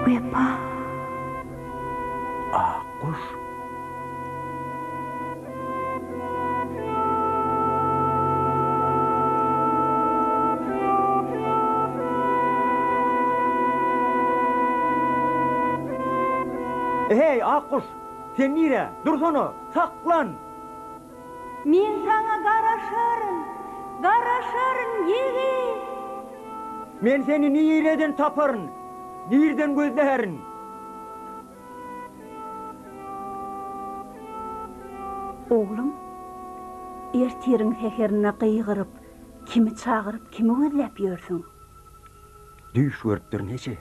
Wepa. Akguş. Eheý, Akguş! Sen nirä? Dursana! Saklan! Men saňa garaşaryn, garaşaryn, ýigit! Men seni nireden taparyn, nirden gözlärin? Oglum, ertiriň säherinde gygyryp, kimi çagyryp, kimi gözläp ýörsüň? Düýş görüpdirin, eje.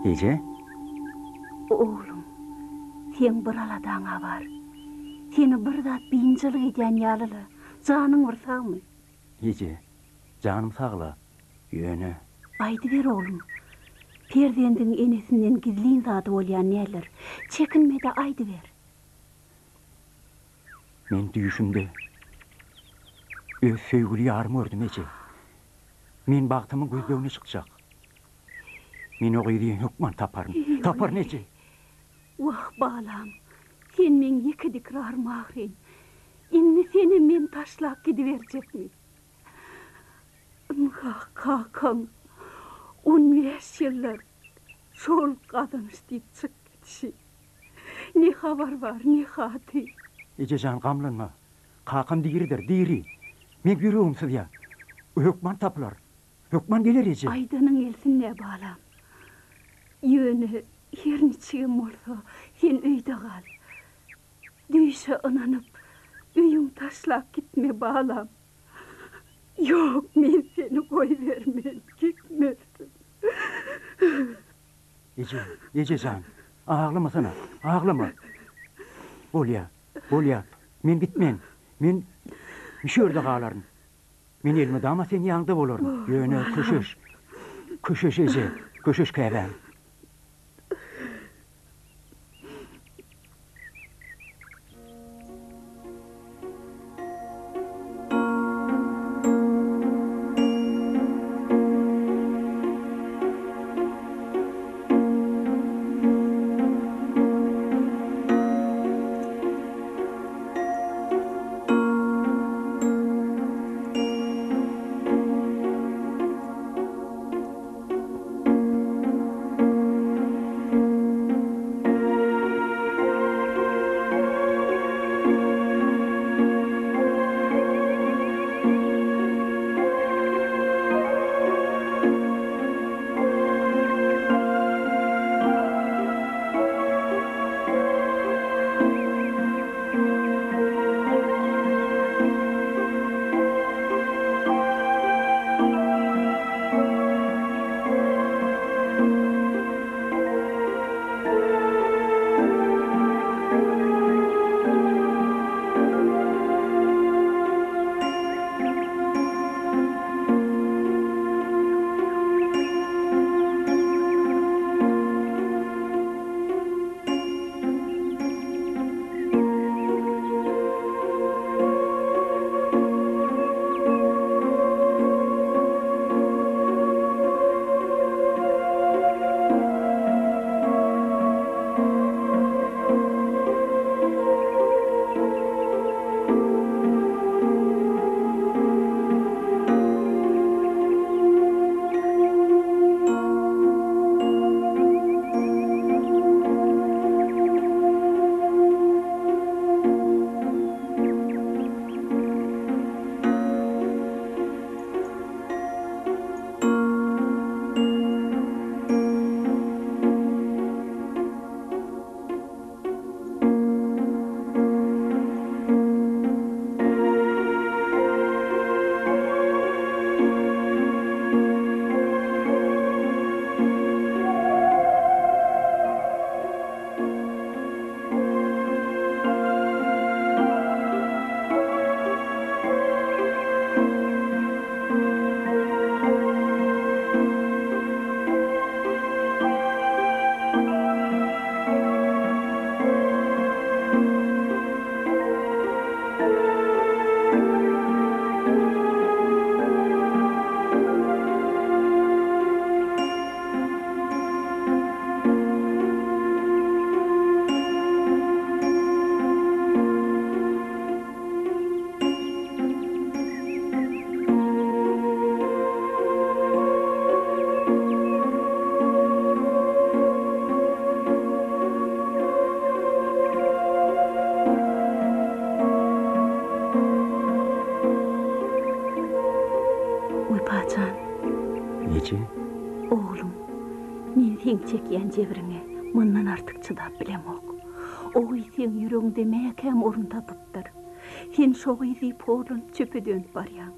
Eje? Oglum, seň bir aladaň-a bar. Seni bir zat biynjalyk edýän ýaly-la. Janyň bir sagmy? Eje, janym sag-la, ýöne. Aýdyber, oglum. Perzendiň enesinden gizlin zady bolýan däldir. Çekinme-de aýdyber. Men düýşümde öz söýgüli ýarymy gördüm, eje. Men bagtymyň gözlegine çykjak. Men o gyzy hökman taparyn. Taparyn, eje. Wah, balam, sen meň ýeke dikrarym ahyryn. Indi senem meni taşlap gidiberjekmi? Ynha, kakaň on bäş ýyldyr şol gazanç diýip çyk gidişi. Ne habar bar, ne haty. Eje jan, gamlanma. Kakam diridir, diri. Meň ýüregim syzýar. O hökman tapylar. Hökman geler eje. Aýdanyň gelsin-dä, balam. Ýöne her niçigem bolsa, sen öýde gal. Düýşe ynanyp, öýüňi taşlap gitme, balam. Ýok, men seni goýbermen, gitmersiň. Eje, eje jan, aglamasana, aglama. Bolýa, bolýa, men gitmen. Men şu ýerde galaryn. Men elmydama seň ýanyňda bolaryn. Ýöne köşeş, köşeş eje, köşeş käbäm. Men seň çekýän jebriňe mundan artyk çydap bilemok. O gyz seň ýüregiňde mäkäm orun tapypdyr. Sen şo gyz diýip horlanyp çöpe dönüp barýaň.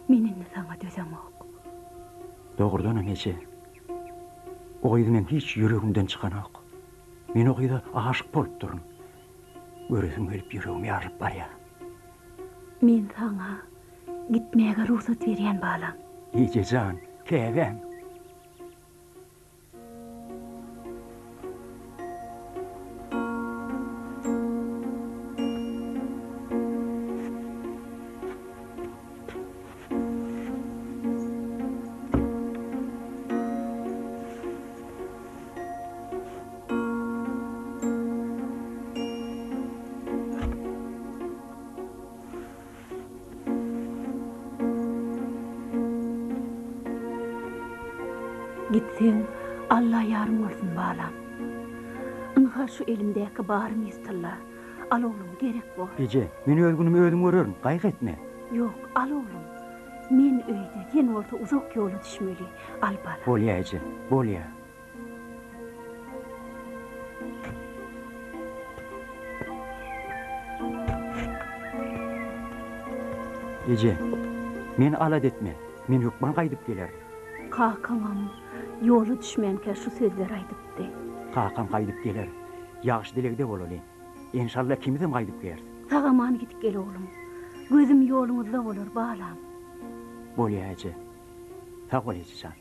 Men indi saňa dözemok. Dogrudanam eje, o gyz meň hiç ýüregimden çykanok. Men o gyza aşyk bolupdyryn. Göresim gelip ýüregim ýarylyp barýar. Men saňa gitmäge rugsat berýän balam. Eje jan, käbäm. Gitseň, Alla ýaryň bolsun, balam. Ynha şu elimdäki barym ýüz tylla. Al oglum, gerek bor. Eje, men öz günümi özüm görerin, gaýgy etme. Ýok, al oglum. Men öýde, sen bolsa uzak ýola düşmeli. Al, balam. Bolýa, eje, bolýa. Eje, meni alada etme, men hökman gaýdyp gelerin. Kakaňam ýola düşmänkä şu sözleri aýdypdy. Kakam gaýdyp geler. Ýagşy dilegde bolaly. Enşalla ikimizem gaýdyp geleris. Sag-aman gidip gel oglum. Gözüm ýoluňyzda bolar, balam. Bolýa, eje. Sag bol, eje jan.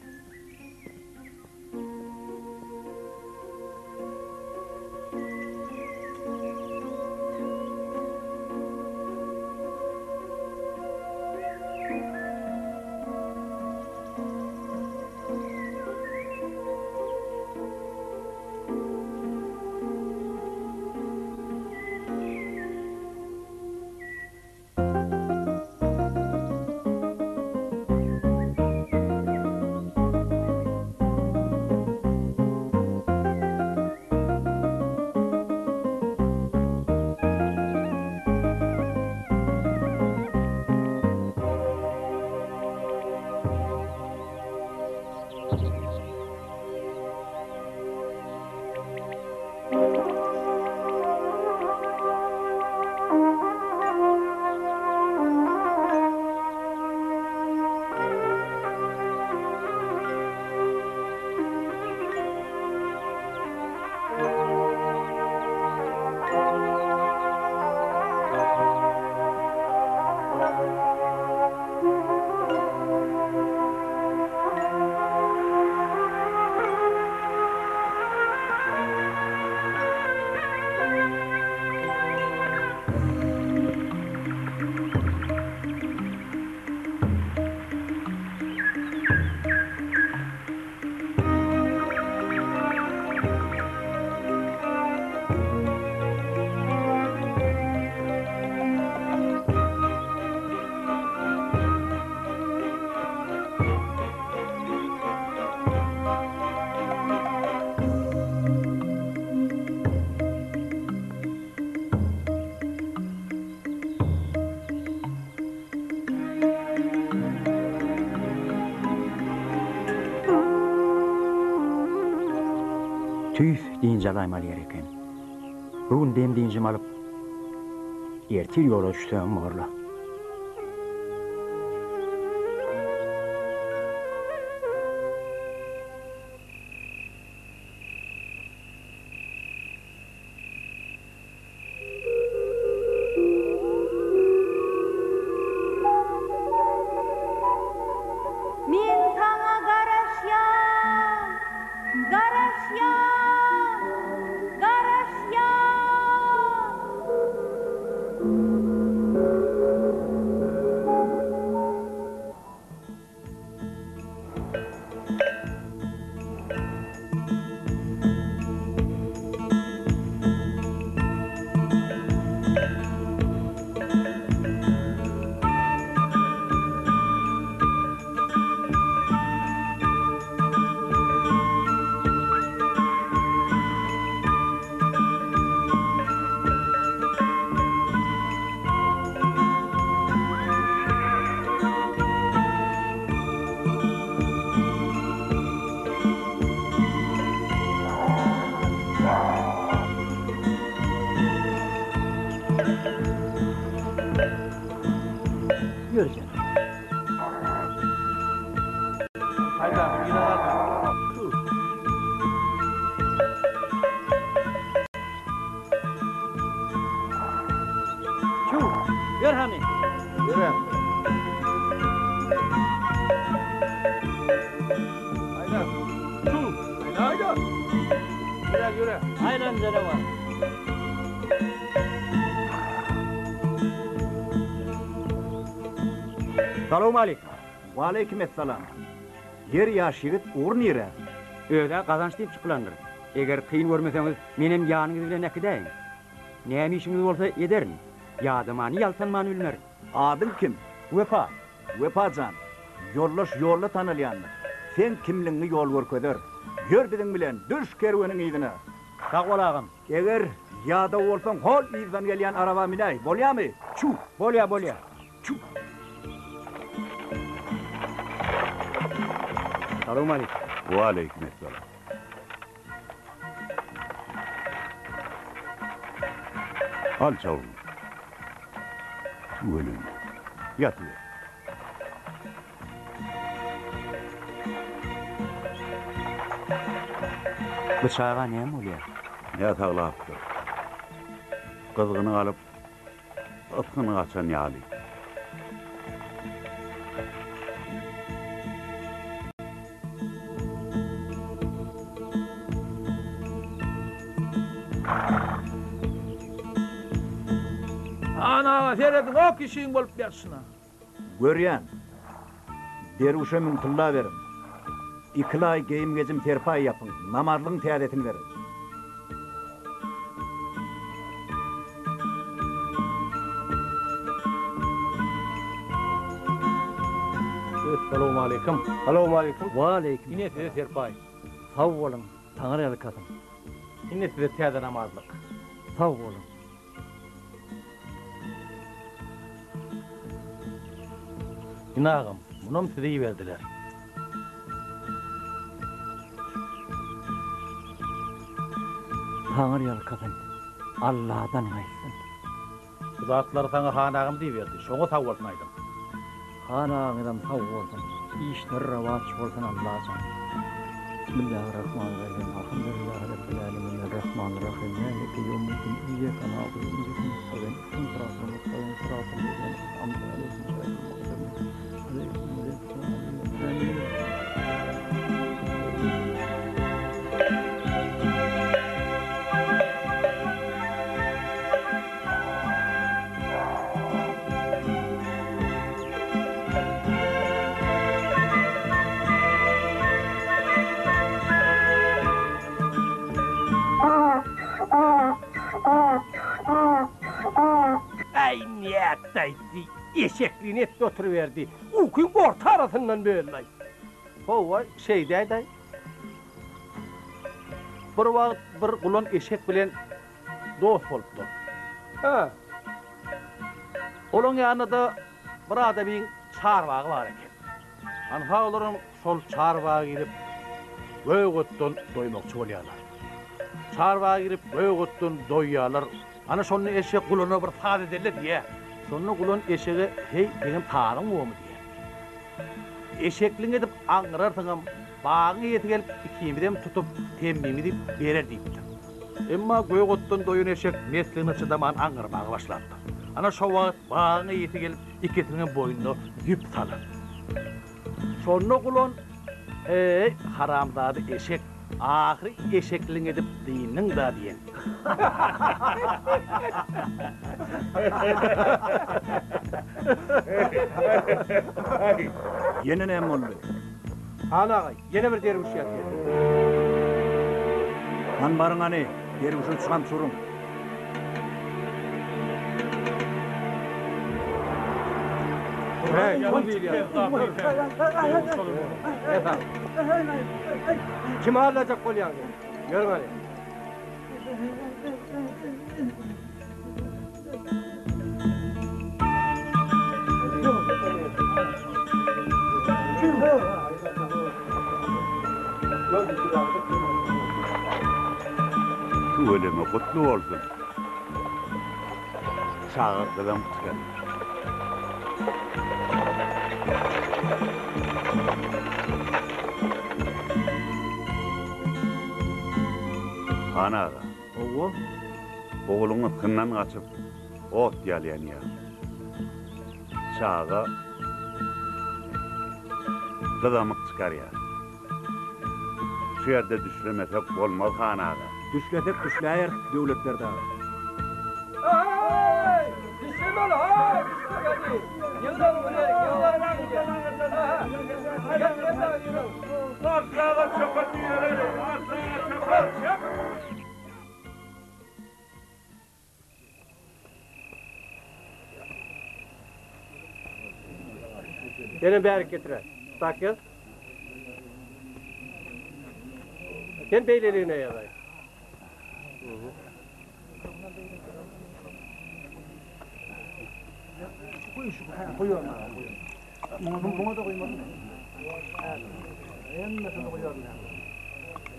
Tüýs dynç alaýmaly ýer eken. Bu gün dem-dynjymy alyp, ertir ýola düşsem borla. Men saňa garaşýan, garaşýan, garaşýan. Haýda. Ýöre, ýöre. Aýlan janawar. Salowmaleýkim. Waleýkim essalam. Ýeri ýaş ýigit, ugur nirä? Öz-ä gazanç diýip çykylandyr. Eger kyn görmeseňiz, menem ýanyňyz bilen äkidäýiň. Näme işiňiz bolsa ederin. Ýadamany, ýaltanmany bilmerin. Adyň kim? Wepa. Wepa jan, ýoldaş ýolda tanalýandyr. Seň kimligiňi ýol görkezer. Ýör biziň bilen, düş kerweniň yzyna. Sag bol agam. Eger ýadaw bolsaň, hol yzdan gelýän araba minäý, bolýamy? Çüw! Bolýa, bolýa. Çüw! Salowmaleýkim. Waleýkim essalam. Al çawuň. Tüweleme. Ýatyber. Bu çaga näme bolýar? Näsaglapdyr. Gyzgyny galyp, Ysgyny gaçan ýaly. Han aga serediň o kişiň bolup ýatyşyna. Görýän. Derwüşe müň tylla beriň. Iki laý geýim-gejim serpaý ýapyň, namazlygyň täzesini beriň. Essalawmaleýkim. Salawmaleýkim. Waleýkim. Ine size serpaý. Sag boluň, Taňry ýalkasyn. Ine size täze namazlyk. Sag boluň. Ine agam, munam size iberdiler. Taňry ýalkasyn, Alladan gaýtsyn. Bu zatlary saňa han agam diýiberdi, şoňa sag bolsun aýdyň. Han agaňyzam sag bolsun, işleri rowaç bolsun Allajan. Bismillahirrahmanirrahim Alhamdulillahi Rabbil Alemin Errahmanirrahim Maliki ýewmiddin Iyyaka na'budu we iyyaka nesta'in Ihdinas siratal mustaqim Siratal lezina an'amta aleyhim gayril mağdubi aleyhim weleddallin Amin. Äý, nätdi-aý, eşekligini etdi oturyberdi. Ukyň orta arasyndan böldi-aý. Hawa, şeýdäý-däý. Bir wagt bir gulan eşek bilen dost bolupdyr. Hä. Olaň ýanynda-da bir adamyň çarbagy bar eken. Anha olaram şol çarbaga girip, gök otdan doýmakçy bolýarlar. Çarbaga girip, gök otdan doýýarlar. Ana şonda eşek gulana bir saz edeli diýýär. Şonda gulan eşege, Heý, seňem sazyň bormy diýýär. Eşekligiňi edip aňňyrarsyňam, bagyň eýesi gelip ikimizem tutup temmimizi berer diýipdir. Emma gök otdan doýan eşek mesligine çydaman aňňyrmaga başlapdyr. Ana şo wagt bagyň eýesi gelip ikisiniňem boýnuna ýüp salan. Şonda gulan, Eý, haramzada eşek, ahyry eşekligiňi edip dyndyň-da diýen. Ýene näme boldy? Han aga, ýene bir derwüş ýatyr. Han baryň hany, derwüşe üç gamçy uruň. Kimi aldajak bolýaň sen? Ýörüň hany. Tüweleme gutly bolsun. Çaga gyzam çykar. Han aga. Hawa. Ogluň ysgyndan gaçyp, ot ýaly ýanýar. Çaga gyzamyk çykarýar. Şu ýerde düşlemesek bolmaz, han aga. Düşlesek düşläýeris, Döwletberdi aga. Eý, düşlemeli-haý, düşlemeli. Ýygnaň bu ýeri, ýygnaň bu ýeri. Aşaga çöker düýeleri, aşaga çöker, çök! Senem bärik getir-ä. Tak ýaz. Sen beýleligine ýazaý.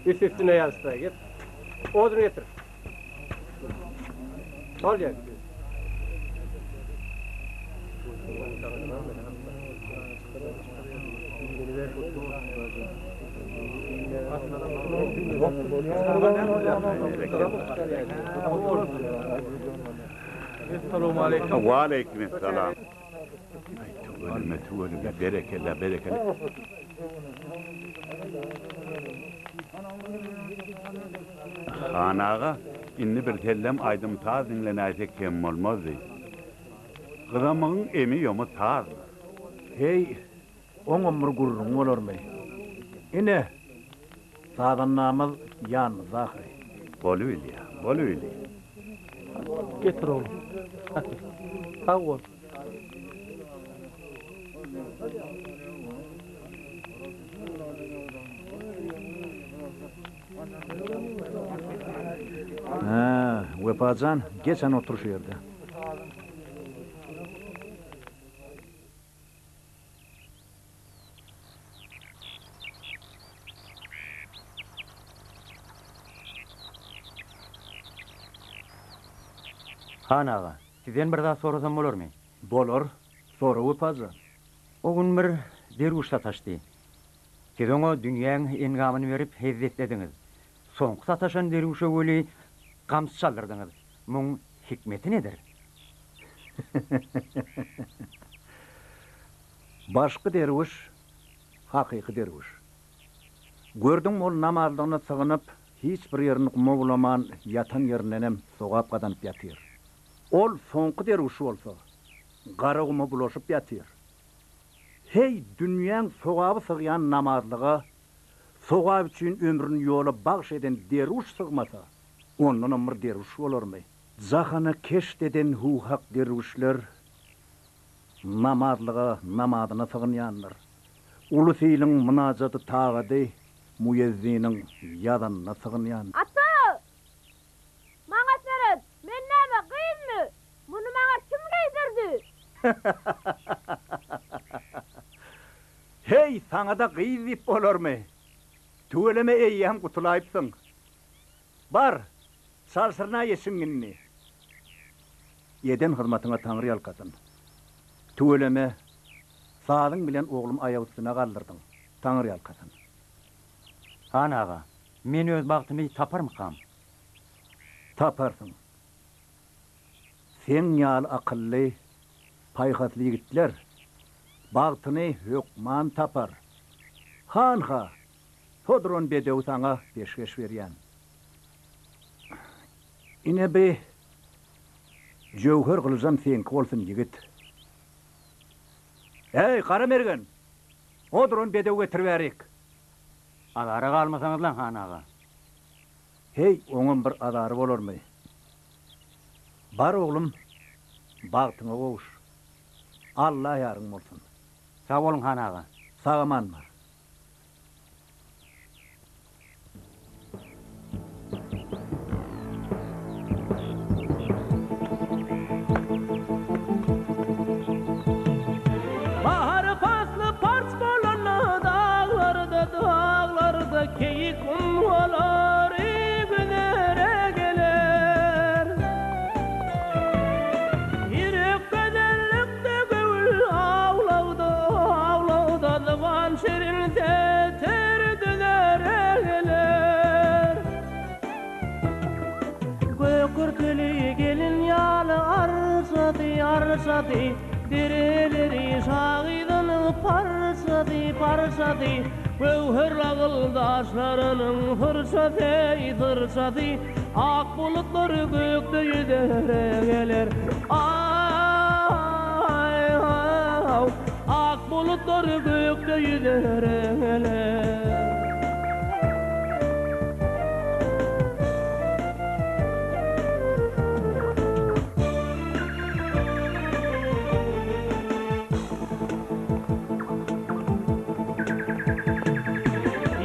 Üst-üstüne ýazyşdyraý. Get. Odun getir. Bolýar. Waleýkim essalam. Aý tüweleme tüweleme berekella berekella. Han aga, indi bir sellem aýdym-saz diňlenäýsek kem bolmazdy. Gyzamygyň emi-ýomy sazdyr. Heý, oňam bir gürrüň bolarmy? Ine, sazandamyz ýanymyzda ahyry. Bolubilýä, bolubili. Getir oglum. Aty. Sag bol. Hä, Wepa jan, geç hany otur şu ýerde. Han aga, sizden bir zat sorasam bolarmy? Bolar, sora Wepa jan. O gün bir derwüş sataşdy. Siz oňa dünýäň engamyny berip hezzetlediňiz. Soňky sataşan derwüşe weli gamçy çaldyrdyňyz. Muň hikmeti nedir? Başky derwüş hakyky derwüş. Gördüňmi ol namazlygyna sygynyp, hiç bir ýerini guma bulaman ýatan ýerindenem sogap gazanyp ýatyr. Ol soňky derwüş bolsa, gara guma bulaşyp ýatyr. Heý, dünýäň sogaby sygýan namazlyga sogap üçin ömrüni ýola bagş eden derwüş sygmasa, ondanam bir derwüş bolarmy? Jahana keşt eden hu-hak derwüşler namazlyga namazyna sygynýandyr. Ulus-iliň mynajady-tagady muezziniň ýazanyna sygynýandyr. Ata! Maňa seret, men näme, gyzmy? Muny maňa kim geýdirdi? Heý, saňa-da gyz diýip bolarmy? Tüweleme eýýäm gutulaýypsyň. Bar, çalşyrynaý eşigiňi indi. Eden hyzmatyňa Taňry ýalkasyn. Tüweleme, sazyň bilen oglum aýak üstüne galdyrdyň. Taňry ýalkasyn. Han aga, men öz bagtymy taparmykam? Taparsyň. Seň ýaly akylly, paýhasly ýigitler bagtyny hökman tapar. Hanha, sodran bedewi saňa peşgeş berýän. Ine bi jöwher gylyjam seňki bolsun, ýigit. Äý, Gara mergen, o duran bedewi getir bärik. Azara galmasaňyzlaň, han aga. Heý, oňam bir azary bolarmy? Bar oglum, bagtyňa gowuş. Alla ýaryň bolsun. Sag boluň, han aga. Sag-aman bar. Bahar pasly parç bolanda daglarda, daglarda keýik umgalary güzere geler. Ýürek gözellikde göwün awlawda, awlawda zyban şirinse ter düzere geler. Gökürtili gelin ýaly arçady, arçady, Dereleri şa gyzynyň parçady, parçady. parçasy, Göwher lagyl daşlarynyň syrçasy, syrçasy, Ak bulutlar gökde ýüzere geler. Aý-haw, ak bulutlar gökde ýüzere geler.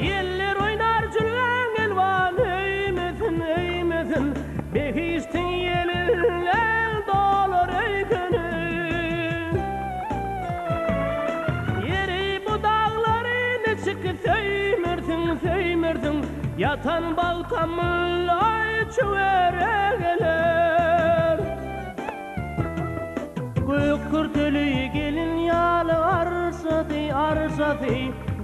Ýeller oýnar jülgäň elwan öýmesin, öýmesin, Behiştiň ýelinden dolar öýkeni. Ýeri bu daglary niçik söýmersiň, söýmersiň, Ýatan bagtam laý çüwere geler. Gök kürteli gelin ýaly arçasy, arçasy,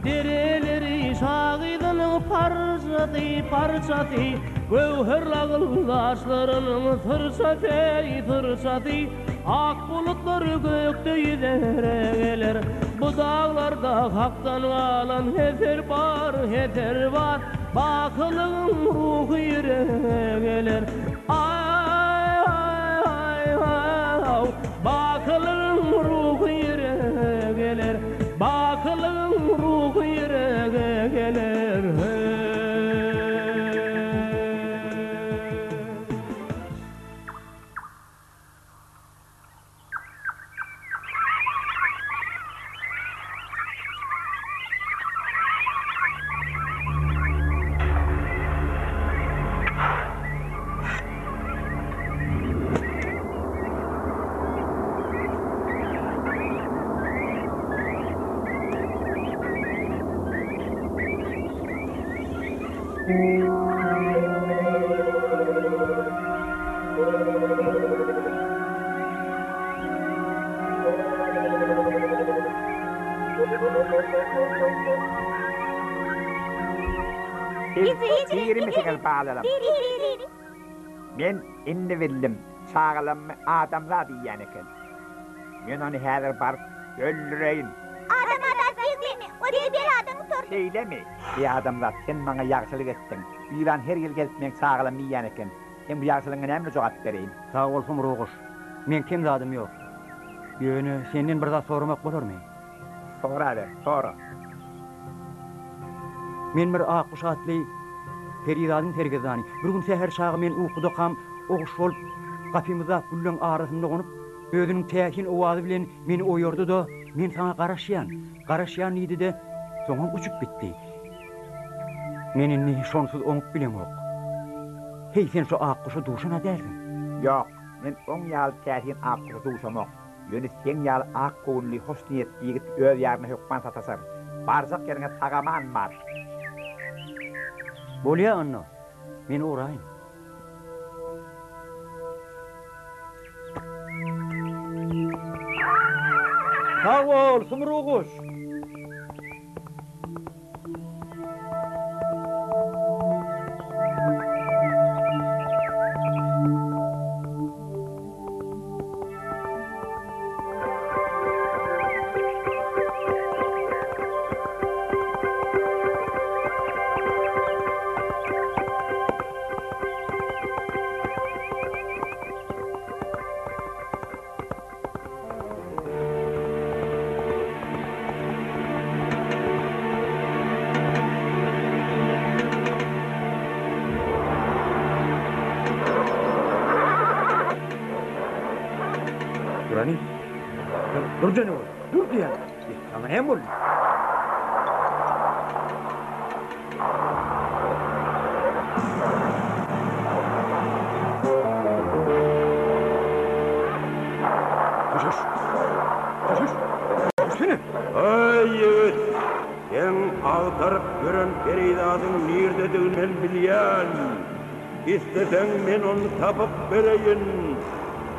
Dereleri şa gyzynyň parçasy, parçasy, Göwher lagyl daşlarynyň syrçasy, syrçasy, Ak bulutlar gökde ýüzere geler. Bu daglarda Hakdan galan heser bar, heser bar, Bakylygyň ruhy ýürege geler. Aý-haý-haý, bakylygyň ruhy ýürege geler, Bakylygyň ruhy ýürege geler, heý. Siz dirimisiňiz balalarym? Men indi bildim, çagalammy adamzat iýýän eken. Men ony häzir baryp öldüreýin. Adamzat diýdimi? O diýip bir adam gutardy. Şeýlemi? Eý adamzat, sen maňa ýagşylyk etdiň. Ýylan her ýyl gelip meň çagalammy iýýän eken. Seň bu ýagşylygyňa näme jogap bereýin? Sag bol Sumruguş. Meň kem zadym ýok. Ýöne senden bir zat soramak bolarmy? Soraber, sora. Men bir Akguş atly perizadyň sergezdany. Bir gün säher çagy men ukudakam o guş bolup, gapymyzdaky gülleň arasynda gonup, özüniň täsin owazy bilen meni oýardy-da, Men saňa garaşýan, garaşýan diýdi-de, soňam uçup gitdi. Men indi şonsuz oňup bilemok. Heý, sen şo akguşa duşan-a dälsiň? Ýok, men oň ýaly täsin akguşa duşamok. Ýöne seň ýaly ak göwünli, hoşniýetli ýigit öz ýaryna hökman sataşar. Barjak ýeriňe sag-aman bar. Bolýa onda, men ugraýyn. Sag bol, Sumruguş! Durany. Dur, dur janawar. Dur diýýän. Saňa näme boldy? Düşüş! Düşüş! Düşsene! Aý, ýigit! Seň agtaryp ýören perizadyň nirdedigini men bilýän. Isleseň, men ony tapyp bereýin.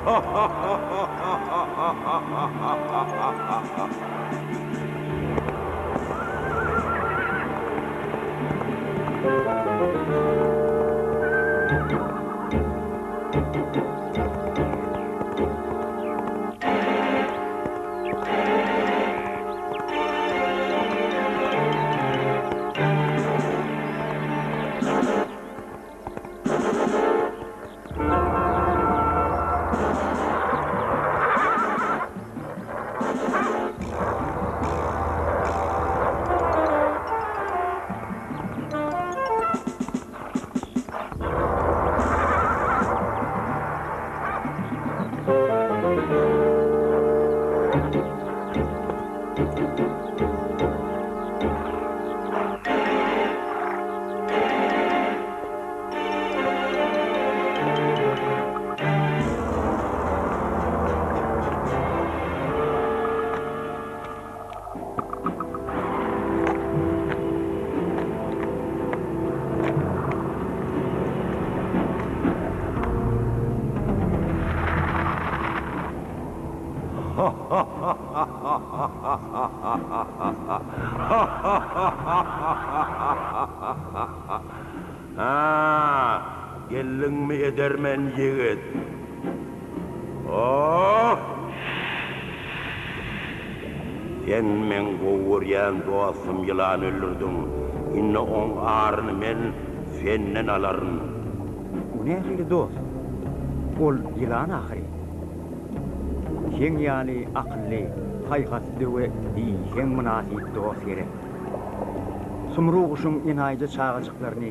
Ha-ha-ha-ha-ha-ha-ha-ha-ha-ha-ha! Ha, geldiňmi edermen ýigit? Oh! Sen meň gowy görýän dostum ýylany öldürdiň. Indi oň aryny men senden alaryn. O nähili dost? Ol ýylan ahyry. Seň ýaly akylly, paýhasly döwe diýseň mynasyp dost gerek. Sumrug guşuň enaýyja çagajyklaryny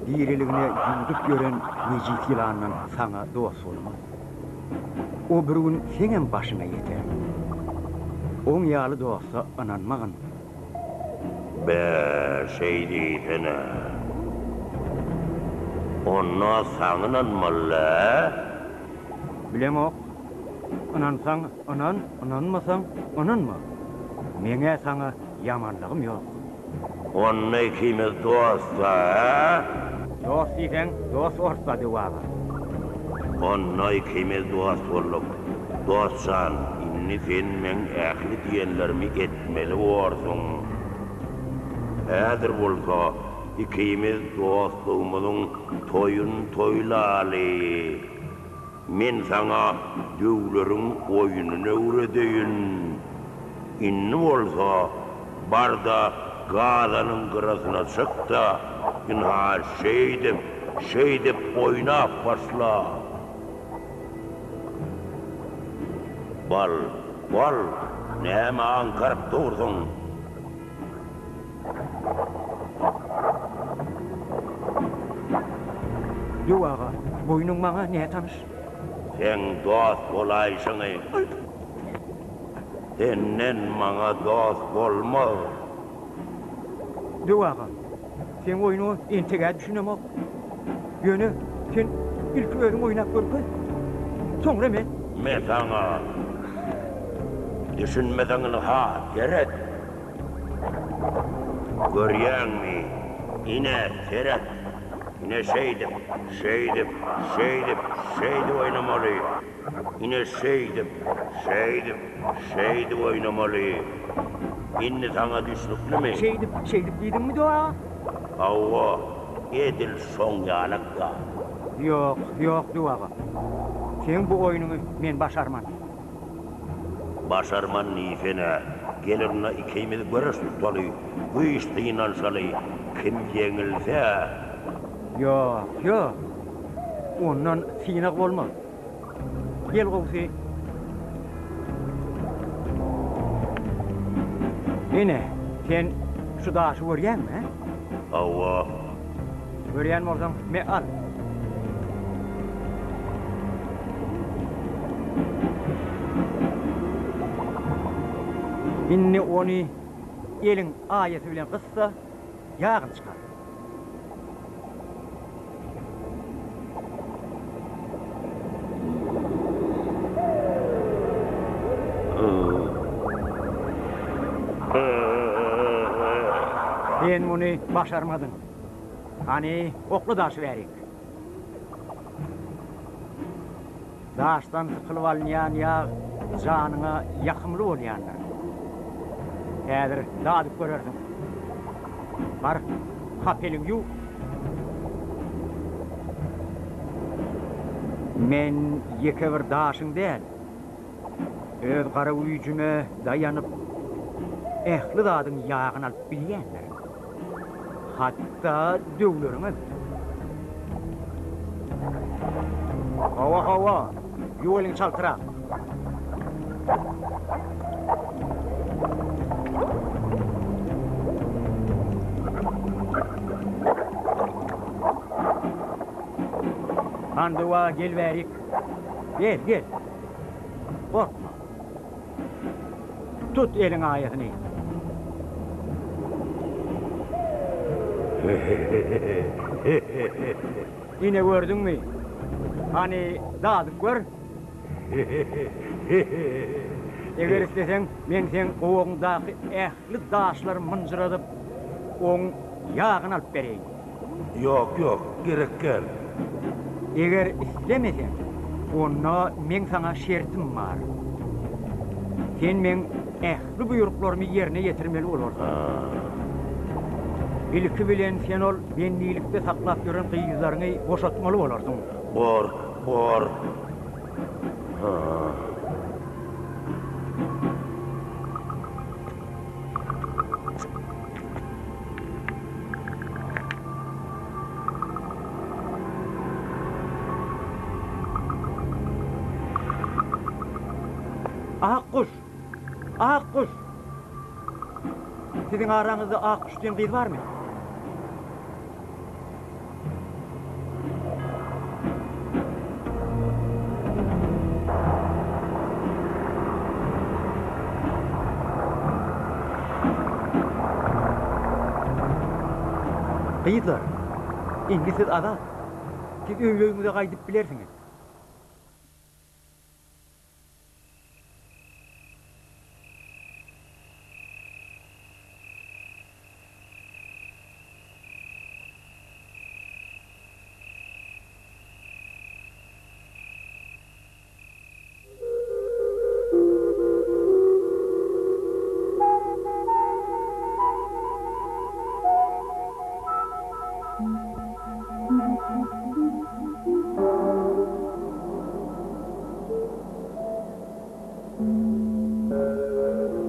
diriligine ýuwdup ýören nejis ýylandan saňa dost bolmaz. O bir gün seňem başyňa ýeter. Oň ýaly dosta ynanmagyn. Be, şeý diýsene. Onda saňa ynanmaly-dä? Bilemok. Ynansaň, ynan, ynanmasaň, ynanma. Meň-ä saňa ýamanlygym ýok. Onda ikimiz dost-a, hä? Dost diýseň, dost orta, Döw aga. Onda ikimiz dost bolduk. Dost jan, indi sen meň ähli diýenlerimi etmeli borsuň. Häzir bolsa ikimiz dostlugymyzyň toýuny toýlaly. Men saňa döwleriň oýnuny öwredeýin. Indi bolsa bar-da gazanyň gyrasyna çyk-da, ynha şeýdip, şeýdip oýnap başla. Bal, bal, näme aňkaryp dursuň? Döw aga, boýnuň maňa nätanyş? Seň dost bolaýşyňy. Senden maňa dost bolmaz. Döw aga, seň oýnuňa entek-ä düşünemok. Ýöne sen ilki özüň oýnap görkez. Soňra men. Me saňa. Düşünmeseň ynha, seret. Görýäňmi, ine, seret. Ine şeýdip, şeýdip, şeýdip, şeýdip oýnamaly. Ine şeýdip, şeýdip, şeýdip oýnamaly. Indi saňa düşnüklimi? Şeýdip, şeýdip diýdiňmi, doga? Hawa, edil şoň ýalak-da. Ýok, ýok, doga. Seň bu oýnuňy men başarman. Başarman diýsene, gel onda ikimiz göreş tutaly, güýç synanyşaly, kim ýeňilse. Ýok, ýok, ondan synag bolmaz. Gel gowusy. Ine, sen şu daşy görýäňmi, hä? Hawa. Görýän bolsaň, me al. Indi ony eliň aýasy bilen gys-da, ýagyny çykar. Sen muny başarmadyň. Hany, okla daşy bärik. Daşdan sykylyp alynýan ýag janyňa ýakymly bolýandyr. Häzir dadyp görersiň. Bar, hap eliňi ýuw. Men ýeke bir daşyň däl, öz gara güýjüme daýanyp, ähli zadyň ýagyny alyp bilýändirin. Hatda döwleriňem. Hawa, hawa, ýuw eliňi çaltrak. Handowa gel bärik. Gel, gel. Gorkma. Tut eliň aýasyny. Ine gördüňmi? Hany dadyp gör. Eger isleseň, men seň gowagyňdaky ähli daşlary mynjyradyp, oň ýagyny alyp bereýin. Ýok, ýok, gerek däl. Eger islemeseň, onda meň saňa şertim bar. Sen meň ähli buýruklarymy ýerine ýetirmeli bolarsyň. Ilki bilen sen ol bendilikde saklap ýören gyzlaryňy boşatmaly bolarsyň. Bor, bor. Ak guş! Ak guş! Siziň araňyzda Ak guş diýen gyz barmy? Gyzlar, indi siz azat. Siz öýleriňize gaýdyp bilersiňiz.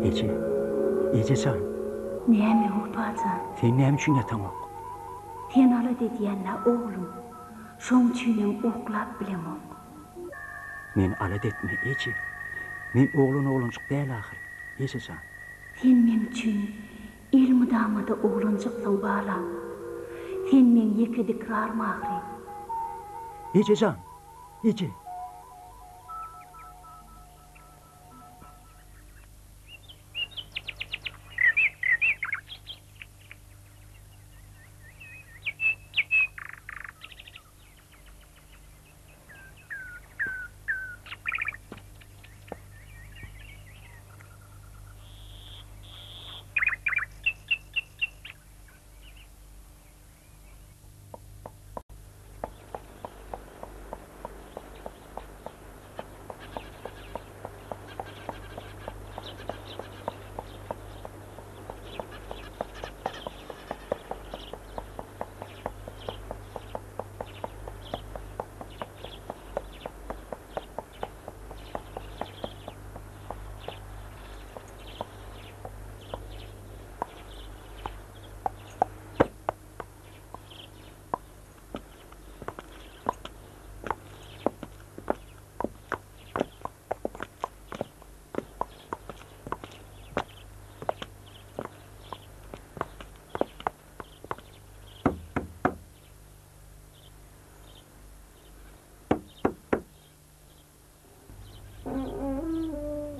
Eje, eje jan. Näme, Wepa jan? Sen näme üçin ýataňok? Sen alada edýän-dä, oglum. Şoň üçinem uklap bilemok. Meni alada etme, eje. Men oglan-oglanjyk däl ahyry, eje jan. Sen meň üçin elmydama-da oglanjyksyň, balam. Sen meň ýeke dikrarym ahyry. Eje jan, eje.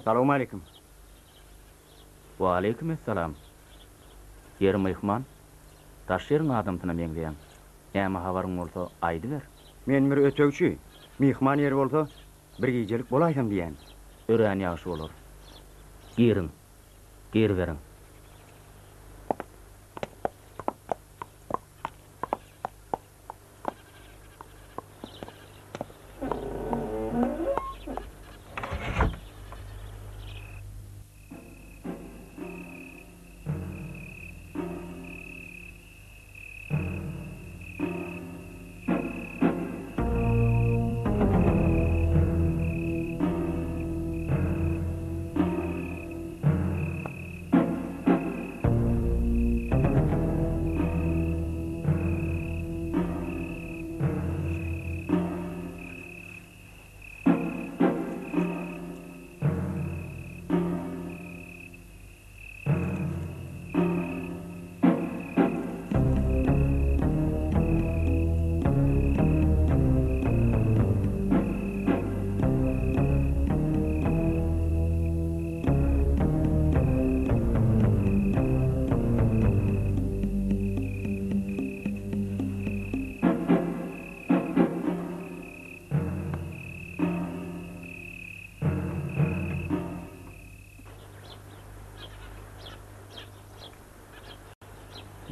Salowmaleýkim. Waleýkim essalam. Ýeri myhman, daş ýeriň adamsyna meňzeýäň. Näme habaryň bolsa aýdyber. Men bir ötegçi. Myhman ýeri bolsa, bir gijelik bolaýsam diýýän. Örän ýagşy bolar. Giriň. Giriberiň.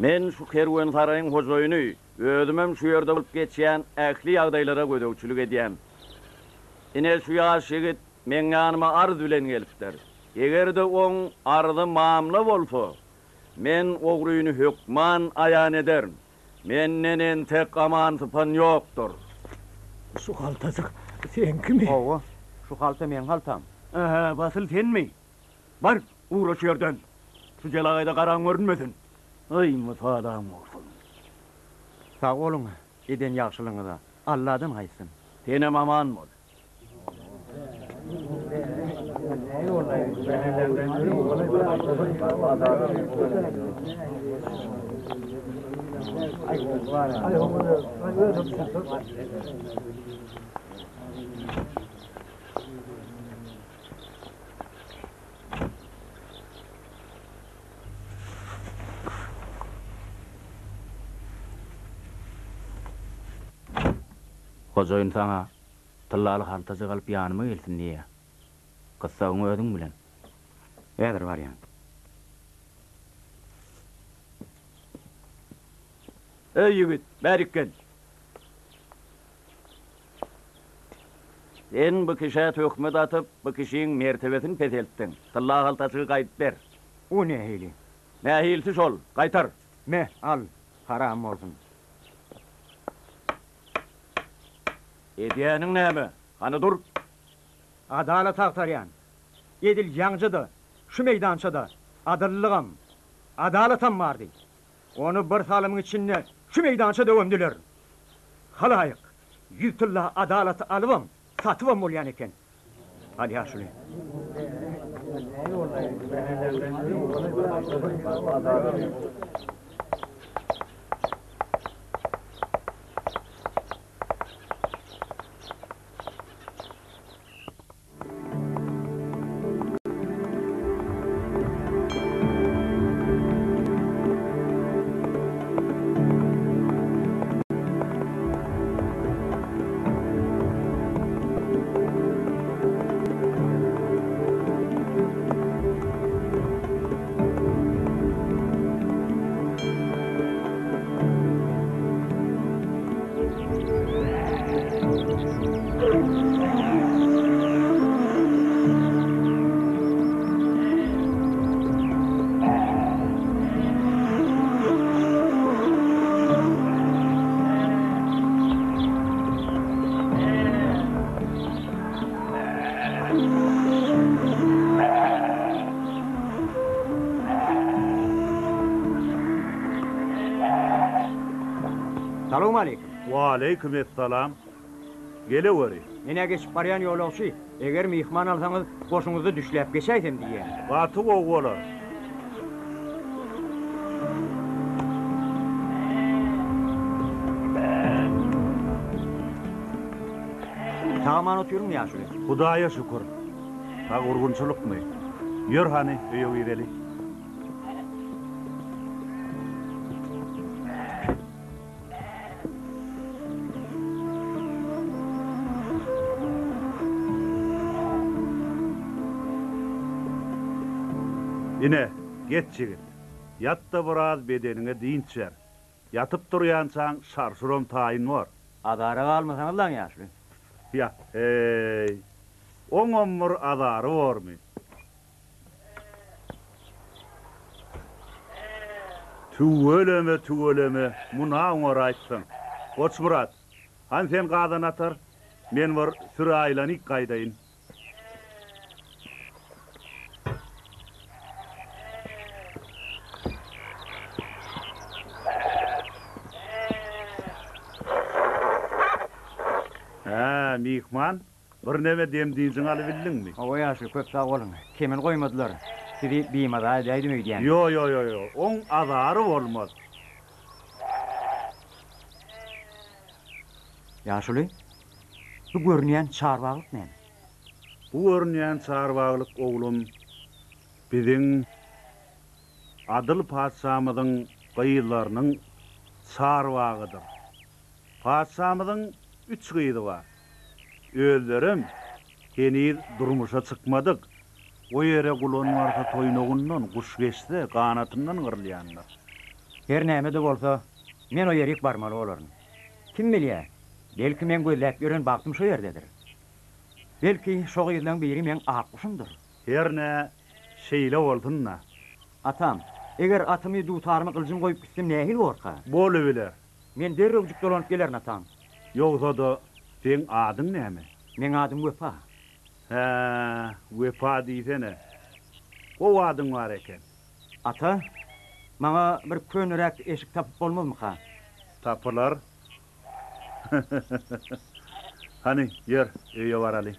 Men şu kerwensaraýyň hojaýyny, özümem şu ýerde bolup geçýän ähli ýagdaýlara gözegçilik edýän. Ine, şu ýaş ýigit meň ýanyma arz bilen gelipdir. Eger-de oň arzy mamla bolsa, men ogryny hökman aýan ederin. Menden entek aman sypan ýokdur. Şu haltajyk seňkimi? Hawa, şu halta meň haltam. Ä-hä, basyl senmi? Bar, ugra şu ýerden. Şu jelagaýda garaň görünmesin. Aý, mysalaň bolsun. Sag boluň, eden ýagşylygyňyza. Alladan gaýtsyn. Senem aman bol. Hojaýyn saňa Tyllaly haltajyk alyp ýanyma gelsin diýýä. Gyssagyň özüň bilen. Häzir barýan. Eý, ýigit, bärik gel. Sen bu kişä töhmet atyp, bu kişiň mertebesini peseltdiň. Tylla haltaçygy gaýdyp ber. O nähili? Nähilisi şol, gaýtar. Me, al, haram bolsun. Edýäniň näme? Hany dur. Adalat agtarýan. Edil ýaňja-da, şu meýdançada adyllygam, adalatam bardy. Ony bir salymyň içinde şu meýdança döwemdiler. Halaýyk, ýüz tylla adalaty alybam, satybam bolýan eken. Al ýaşuly. Salowmaleýkim. Waleýkim essalam. Geleweri. Men-ä geçip barýan ýolagçy. Eger myhman alsaňyz, goşuňyzda düşläp geçäýsem diýýän. Gaty gowy bolar. Sag-aman otyrmyň, ýaşuly? Hudaýa şükür. Sag gurgunçylykmy? Ýör hany, öýe gireli. Ine, geç ýigit. Ýat-da biraz bedeniňe dynç ber. Ýatyp durýançaň şarşuram taýyn bor. Azara galmasaňyzlaň ýaşuly. Ýa, heý. Oňam bir azary bormy? Tüweleme, tüweleme, muna oňaraýypsyň. Goçmyrat, hany sen gazan atar, men bir sürä aýlanyp gaýdaýyn. Hä, myhman, Birneme dem-dynjyňy alybildiňmi? Hawa ýaşuly, köp sag boluň. Kemini goýmadylar. Sizi bimaza edäýdim öýdýän. Ýo, ýo, ýo, ýo, oň azary bolmaz. Ýaşuly, bu görünýän çarbaglyk näme? Bu görünýän çarbaglyk oglum, biziň adyl patyşamyzyň gyzlarynyň çarbagydyr. Patyşamyzyň üç gyzy bar. Özlerem heniz durmuşa çykmadyk. O ýere gulan barsa toýnagyndan, guş geçse, ganatyndan gyrylýandyr. Her näme-de bolsa, men o ýerik barmaly bolaryn. Kim bilýär, belki meň gözläp ýören bagtym şo ýerdedir. Belki, şo gyzlaň biri meň ak guşumdyr. Hernä. Şeýle bolsun-da. Atam, eger atymy, dutarymy, gylyjymy goýup gitsem nähili borka? Bolubiler. Men derrewjik dolanyp gelerin, atam. Ýogsa-da, seň adyň näme? Meň adym Wepa. Hä, Wepa diýsene. Gowy adyň bar eken. Ata, maňa bir köneräk eşik tapyp bolmazmyka? Tapylar. Hany, ýör, öýe baraly.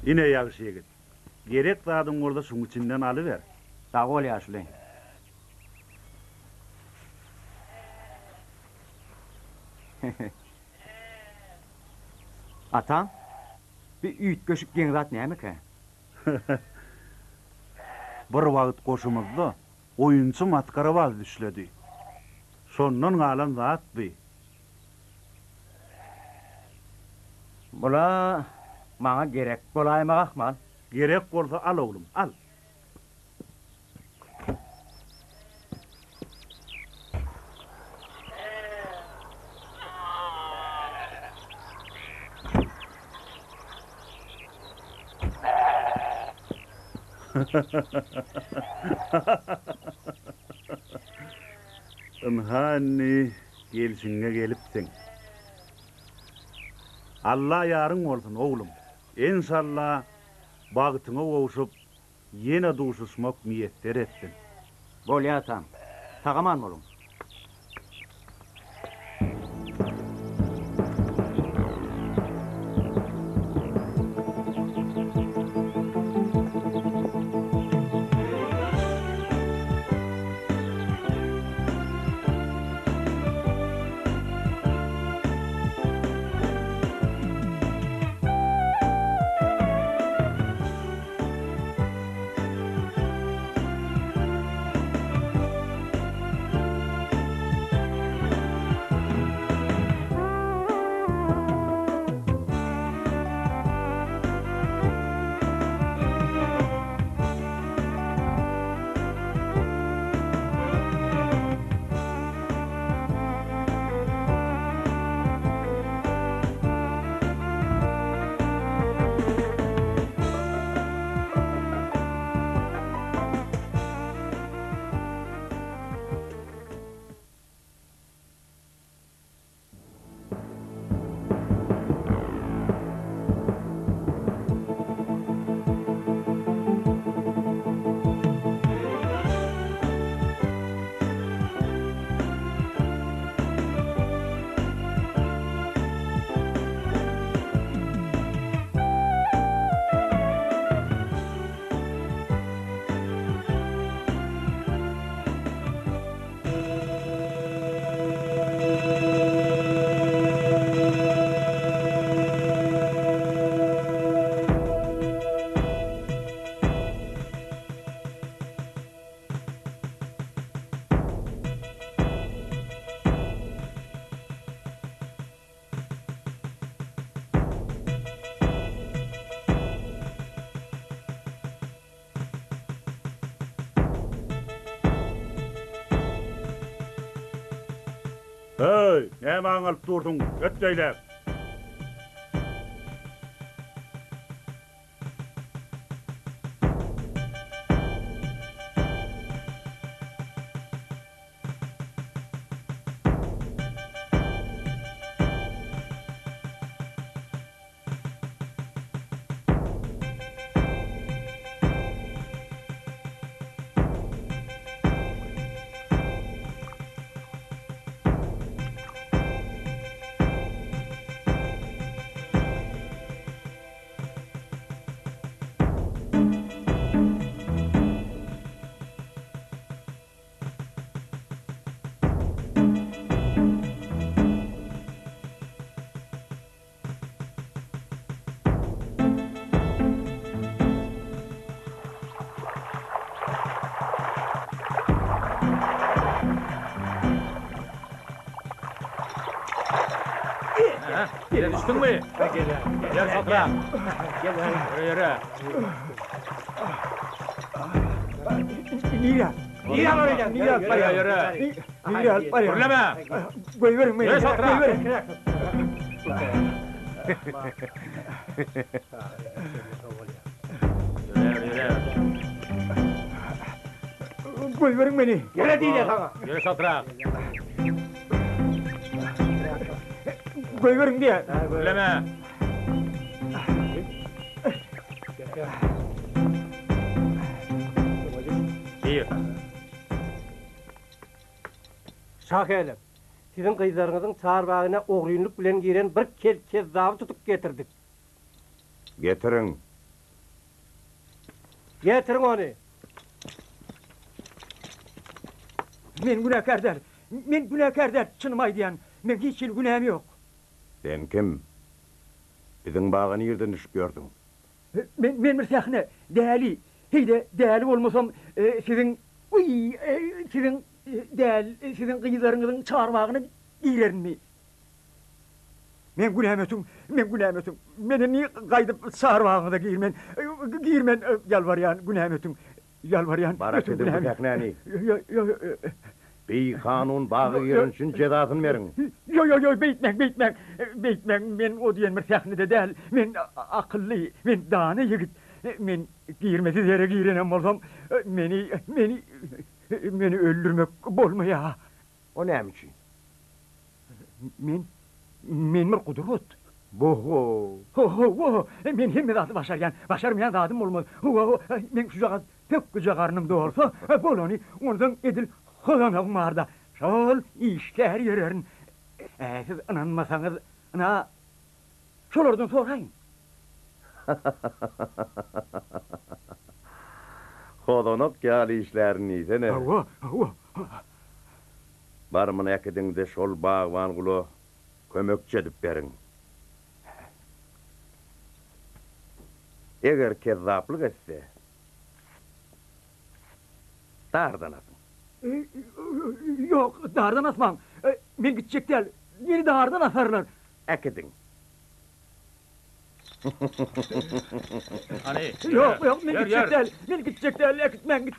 Ine, ýagşy ýigit, gerek zadyň bolsa şuň içinden alyber. Sag bol, ýaşuly. Atam, bi üýtgeşik geň zat nämekä? Bir wagt goşumyzda oýunçy masgarabaz düşledi. Şondan galan zat bi. Bul-a maňa gerek bolaýmagy ahmal. Gerek bolsa al oglum, al. Ynha indi gelşiňe gelipsiň. Alla ýaryň bolsun, oglum. Enşalla bagtyňa gowşup, Ýene duşuşmak miýesser etsin. Bolýa atam. Sag-aman boluň. Heý, näme aňalyp dursuň, öt beýläk! Ýere düşdüňmi? Ýör sokrak. Ýöre, ýöre. Nirä? Nirä barýaň? Nirä alyp barýaň? Nirä alyp barýaň? Gürleme! Goýberiň meni! Ýöre şotra! Goýberiň! Goýberiň meni! Ýöre diýýän saňa! Ýöre şotra! Goýberiň diýýän! Gürleme! Gir. Şahelim, siziň gyzlaryňyzyň çarbagyna ogrynlyk bilen giren bir kel kezzaby tutup getirdik. Getiriň. Getiriň ony. Men günäkär däl. Men günäkär däl, çynymy aýdýan. Meň hiç hili günäm ýok. Sen kim? Biziň baga nirden düşüp ýörsüň? Men, men bir sähne, däli. Heý-de, däli bolmasam, siziň, wiý, siziň, däl, siziň gyzlaryňyzyň çarbagyna girerinmi? Meň günäm ötüň, meň günäm ötüň. Men indi gaýdyp çarbagyňyza girmen, girmen, ýalbarýan, günäm ötüň. Ýalbarýan, Bar ötüň äkidiň bu günämi. sähnäni. Ýo, ýo, ýo. Bikanun baga giren üçin jezasyny beriň. Ýo, ýo, ýo, beýtmäň, beýtmäň, beýtmäň, men o diýen bir sähnede däl, men akylly, men dana ýigit, men girmesiz ýere girenem bolsam, meni, meni, meni öldürmek bolmaýa. O näme üçin? Men, men bir gudrat. Bo-ho! Ho-ho-wo! Men hemme zady başarýan, başarmaýan zadym bolmaz. Ho-ho-ho! Meň şujagaz pökgüje garnym dolsa, bolany, onsoň edil hozanagym bar-da, şol işlär ýörerin. Ä, siz ynanmasaňyz, ynha, şolardan soraýyň. Hozanak ýaly işlärin diýsene. Hawa, hawa. Bar muny äkidiň-de şol bagban gula kömekçi edip beriň. Eger kezzaplyk etse, dardan asyň. Ýok, dardan asmaň. Men gitjek däl. Meni dardan asarlar. Äkidiň. Hany, Ýok, ýok, men ýör, gitjek ýör. däl. Men gitjek däl, äkitmäň.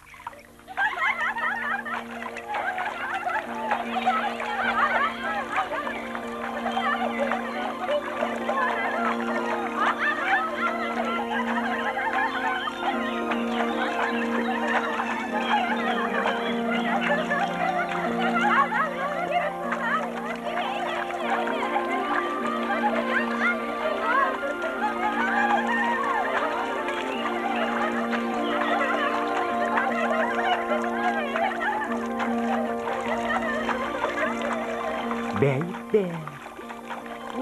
Beýik-de.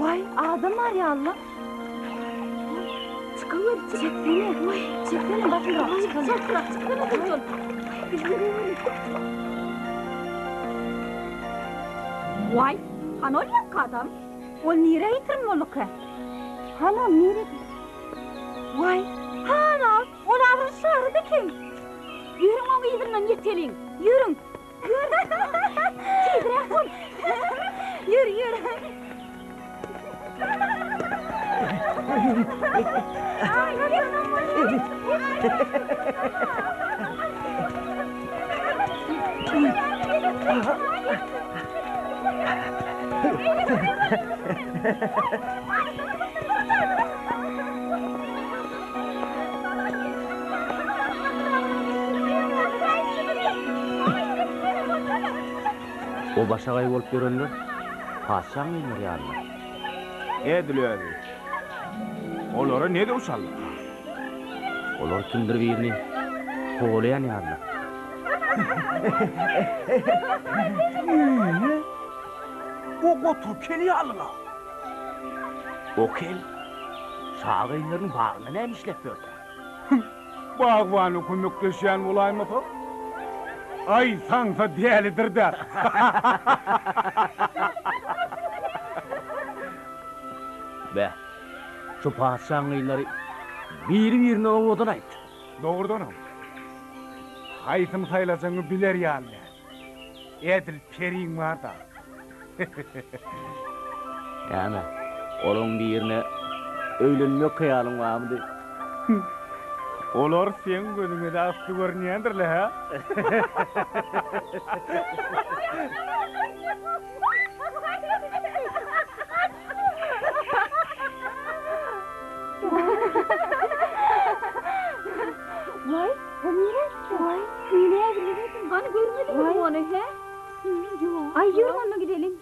Waý, adam bar ýaly-la. Çykawer, çeksene. Waý, çeksene, basymrak çykaly. Çaltrak çyksana gurban. Waý, hany ol ýaňky adam? Ol nirä ýitirim bolduka? Hanam nirede? Waý, hanam, ol agyr şarydy eken. Ýörüň oň yzyndan ýeteliň. Ýörüň. Ýör. Tizräk bol. Ýör, ýör. O başagaý bolup ýörenler patyşaň gyzlary ýalydyr. Edil özi. Olara ne döw çaldyka? Olar kimdir birini kowalaýan ýalydyr. Ýöne o gotur kel ýalyla. O kel şa gyzlarynyň bagynda näme işläp ýörkä? Bagbana kömekleşýän bolaýmasa? Aý, saňsa dälidir-dä. Beh, şu patyşaň gyzlary biri-birine owadan-aýt. Dogrudanam, haýsyny saýlajagyňy biler ýaly däl. Edil periň bar-da. Näme, olaň birine öýlenmek hyýalyň barmydy? Olar seň gözüňe-de asly görünýändir-le, hä? Waý, o nirä gitdi? Waý, men-ä bilemedim. Hany görmediňizmi ony, hä? Ýok. Aý, ýör onda gideliň.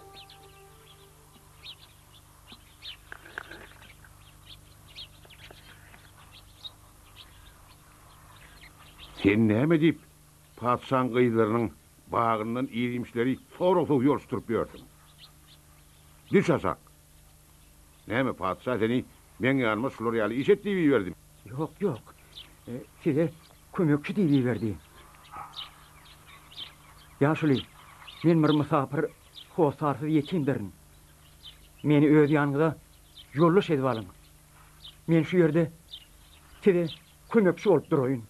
Sen näme diýip, patyşaň gyzlarynyň bagyndan ir-iýmişleri soragsyz ýoluşdyryp ýörsüň? Düş aşak! Näme, patyşa seni meň ýanyma şular ýaly iş et diýip iberdimi? Ýok, ýok. Size kömekçi diýip iberdi. Ýaşuly, men bir mysapyr, hossarsyz ýetimdirin. Meni öz ýanyňyza ýoldaş edip alyň. Men şu ýerde size kömekçi bolup duraýyn.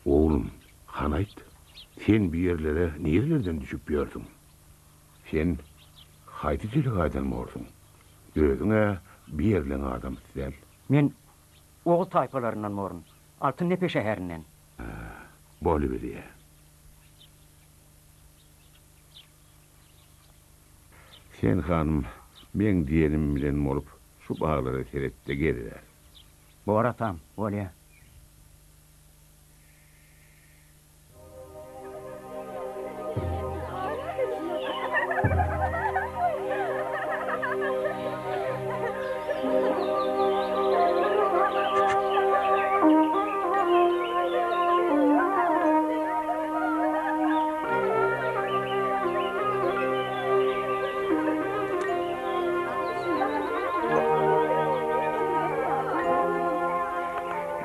Oglum, hany aýt, sen bu ýerlere nirelerden düşüp ýörsüň? Sen haýsy jelegaýdan borsuň? Özüň-ä bu ýerleň adamsy däl. Men oguz taýpalaryndan borun. Altyndepe şäherinden. Hä, bolubilýä. Sen hanym, meň diýenim bilen bolup, şu baglara seret-de geziber. Bor atam, bolýa.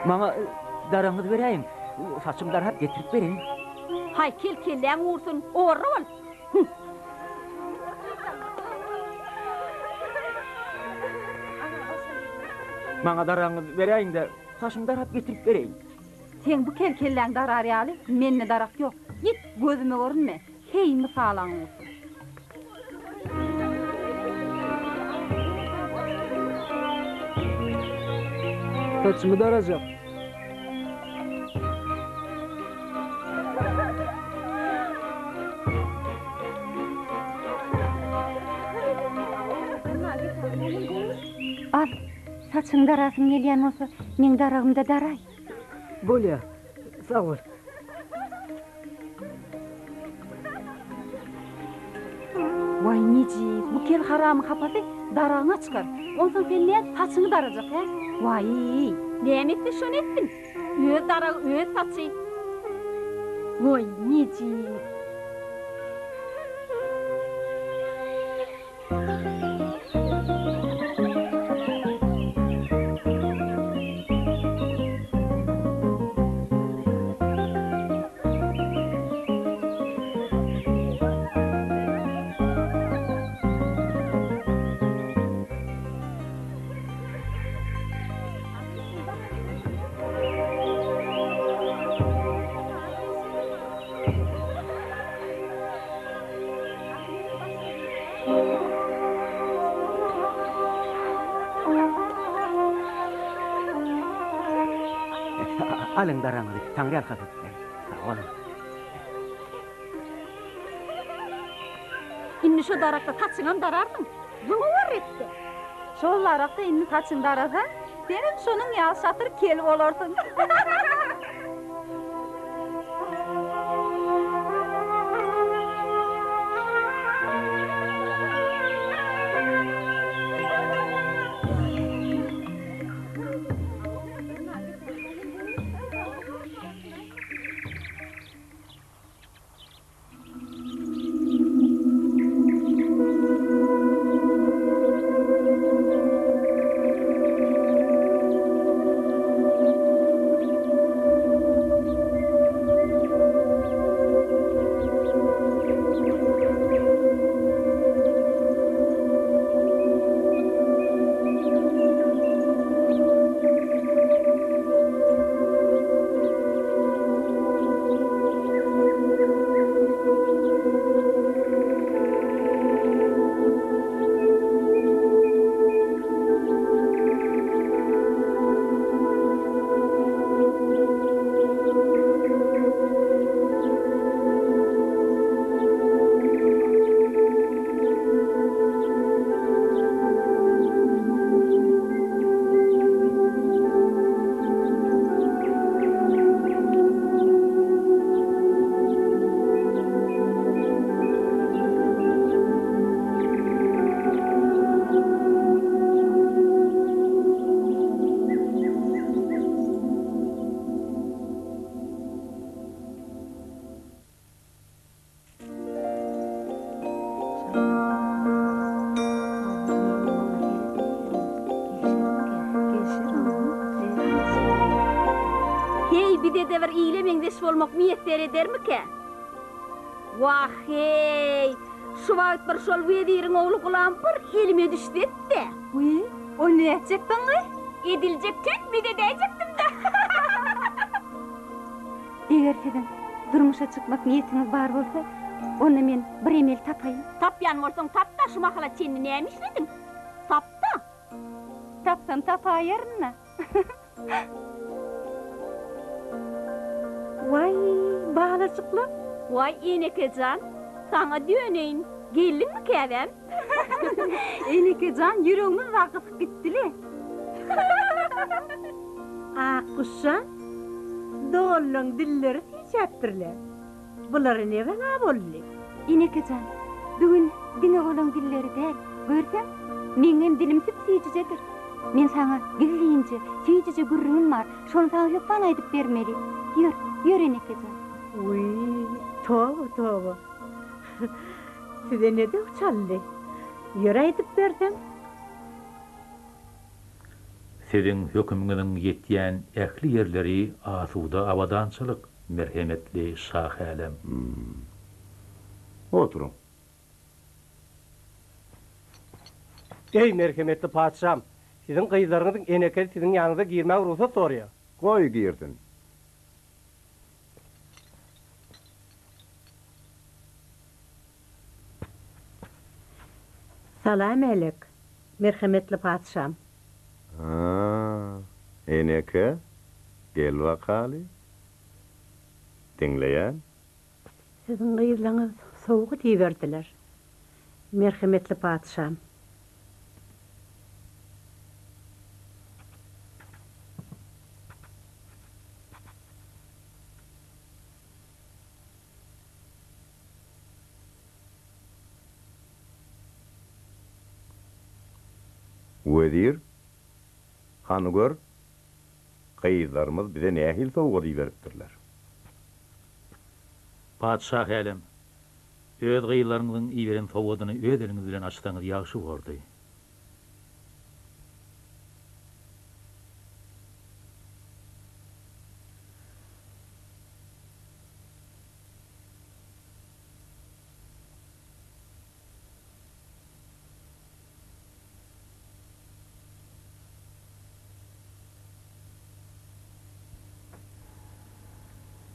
Maňa daragyňyzy beräýiň. Saçym darap getirip bereýin. Haý, kel kelläň gursun, orra bol! Hüh! Maňa daragyňyzy beräýiň-de, saçymy darap getirip bereýin. Seň bu kel kelläň darar ýaly, mende darak ýok. Ýit, gözüme görünme, heý, mysalaň bolsun. Saçymy darajak. Al, saçyňy darasyň gelýän bolsa, meň daragymda daraý. Bolýa, sag bol. Waý, nejis, bu kel haramyň hapasy daragyňa çykar. Onsoň sen nädip saçyňy darajak, hä? Waý, näme etse şony etsin. Öz daragy, öz saçy. Waý, nejis. Alyň daraňyzy, taňryýalkasyn. Sag boluň. Indi şo darakda saçyňam dararsyň. Zor etdi. Şol darakda indi saçyňy darasaň, senem şonuň ýaly şatyr kel bolarsyň. Bize-de bir ile meňzeş bolmak miýesser edermikä? Wah-heý! Şu wagt bir şol weziriň ogly Gulam bir elime düşse-de. Wiý, ony nätjekdiň-gyz? Ediljek tüýs bize däýjekdim-dä. Eger siziň durmuşa çykmak niýetiňiz bar bolsa, onda men bir emel tapaýyn. Tapýan bolsaň tap-da, şu mahala çenli näme işlediň? Tap-da! Tapsam tapaýaryn-da. Waý, balajyklar! Waý, eneke jan, saňa döneýin, geldiňmi käbäm? Eneke jan, ýüregimiz dagy gysyp gitdi-le. Akguş jan, doganlaň dilleri süýjäpdir-le. Bulara ne bela boldy? Eneke jan, bu gün diňe olaň dilleri däl, görseň, meňňem dilim süp-süýjüjedir. Men saňa gizlinje, süýjüje gürrüňim bar, şony saňa hökman aýdyp bermeli. Ýör, ýör eneke jan. Wiý, toba, toba. Size ne döw çaldy? Ýör aýdyp berseň. Siziň hökümiňiziň ýetýän ähli ýerleri asuda abadançylyk, merhemetli şa-hälem. Oturyň. Eý, merhemetli patyşam! Siziň gyzlaryňyzyň enekesi siziň ýanyňyza girmäge rugsat soraýar. Goý, girsin. Salam-älek, merhemetli patyşam! A, eneke, gel bakaly. Diňleýän. Siziň gyzlaňyz sowgat iberdiler, merhemetli patyşam. Wezir, hany gör, gyzlarymyz bize nähili sowgat iberipdirler? Patyşahy älem, öz gyzlaryňyzyň iberen sowgadyny öz eliňiz bilen açsaňyz ýagşy bordy.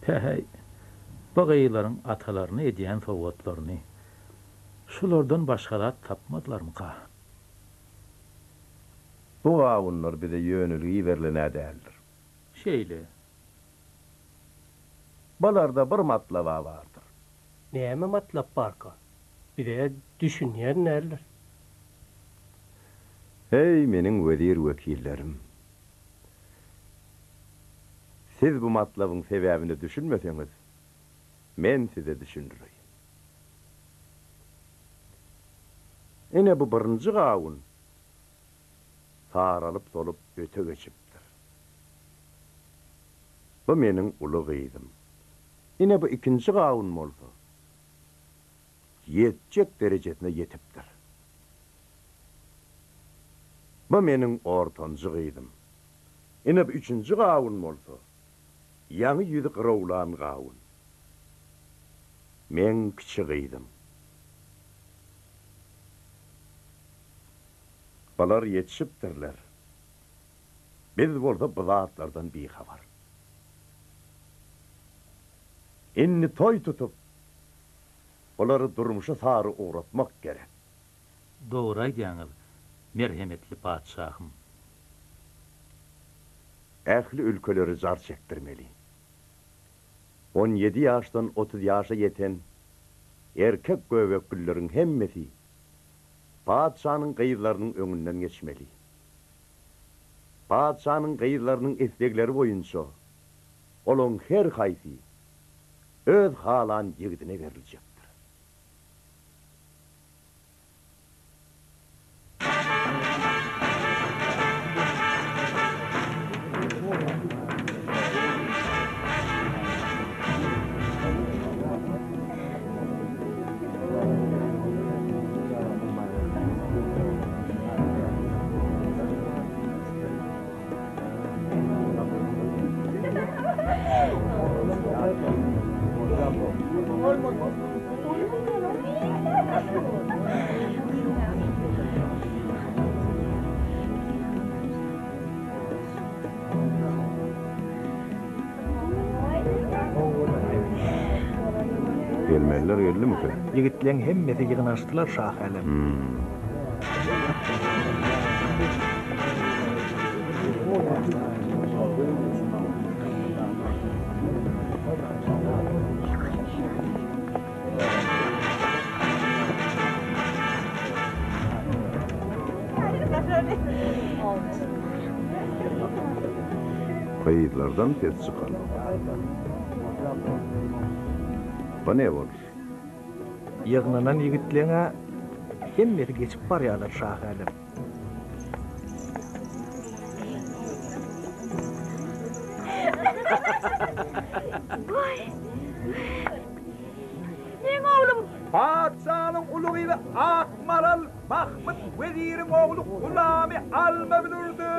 Päheý, bu gyzlaryň atalaryna edýän sowgatlaryny şulardan başga zat tapmadylarmyka? Bu gawunlar bize ýönelige iberilen-ä däldir. Şeýle. Bularda bir matlab-a bardyr. Näme matlap barka? Bize düşünýän däldir. Eý, meniň wezir-wekillerim! Siz bu matlabyň sebäbine düşünmeseňiz, men size düşündireýin. Ine, bu birinji gawun saralyp-solup öte geçipdir. Bu meniň uly gyzym. Ine bu ikinji gawun bolsa, ýetjek derejesine ýetipdir. Bu meniň ortanjy gyzym. Ine bu üçünji gawun bolsa, ýaňy ýüzi gyrawlan gawun. Meň kiçi gyzym. Bular ýetişipdirler. Biz bolsa bu zatlardan bihabar. Indi toý tutup, bulary durmuşa sary ugratmak gerek. Dogry aýdýaňyz, merhemetli patyşahym. Ähli ülkeleri jar çekdirmeli. On ýedi ýaşdan 30 ýaşa ýeten erkek göbeklileriň hemmesi patyşanyň gyzlarynyň öňünden geçmeli. Patyşanyň gyzlarynyň islegleri boýunça olaň her haýsy öz halan ýigidine beriljekdir. Gelmeliler geldimikä? Ýigitleň hemmesi ýygnanyşdylar şahälem. Gyzlardan ses çykanok. Bu ne boluş? Ýygnanan ýigitleň-ä hemmesi geçip barýarlar şahälem. Waý! Meň oglum! Patyşanyň uly gyzy Akmaral Mahmyt weziriň ogly Gulamy alma bilürdi.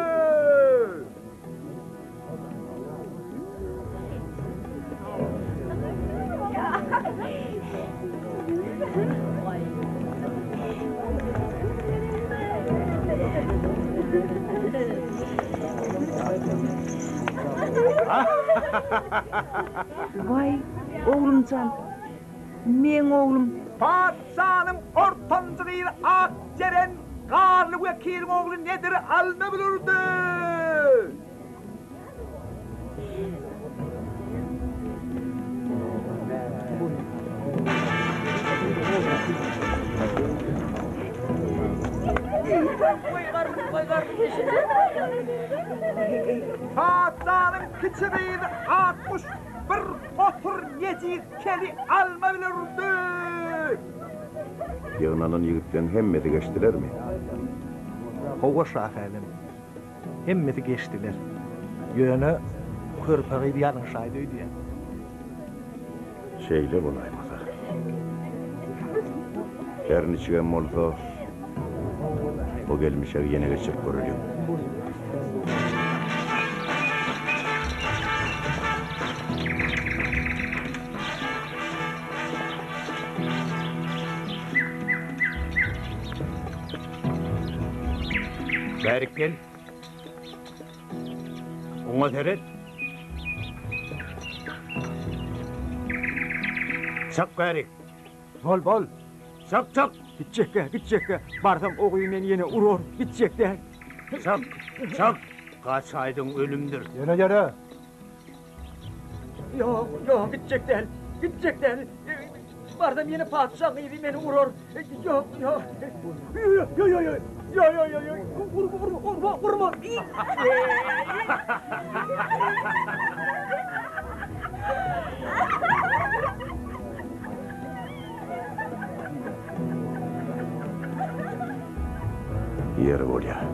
Waý, oglum jan, meň oglum. Patyşanyň ortanjy gyzy Akjeren Garly wekiliň ogly Nediri alma bilürdi. Patyşanyň kiçi gyzy Akguş bir gotur nejis keli alma bile urdy. Ýygnanan ýigitleň hemmesi geçdilermi? Hawa, şahälem. Hemmesi geçdiler. Ýöne körpe gyz ýalňyşaýdy öýdýän. Şeýle bolaýmasa. Her niçigem bolsa, bu gelmişegi ýene geçirip göreliň. Bärik gel. Oňa seret. Çak bärik. Bol, bol. Çak, çak. Gitjekgä, gitjekgä. Barsam o gyz meni ýene urar. Gitjek däl. Çak, çak. Gaçaýdyň ölümdir. Ýöne, ýöne. Ýok, ýok, gitjek däl. Gitjek däl. Barsam ýene patyşa gyzy meni urar. Ýok, ýok. Ýok, ýok, ýok. Ýok, ýok, ýok, ýok. Urma, urma, urma, urma. Ýeri bolýar.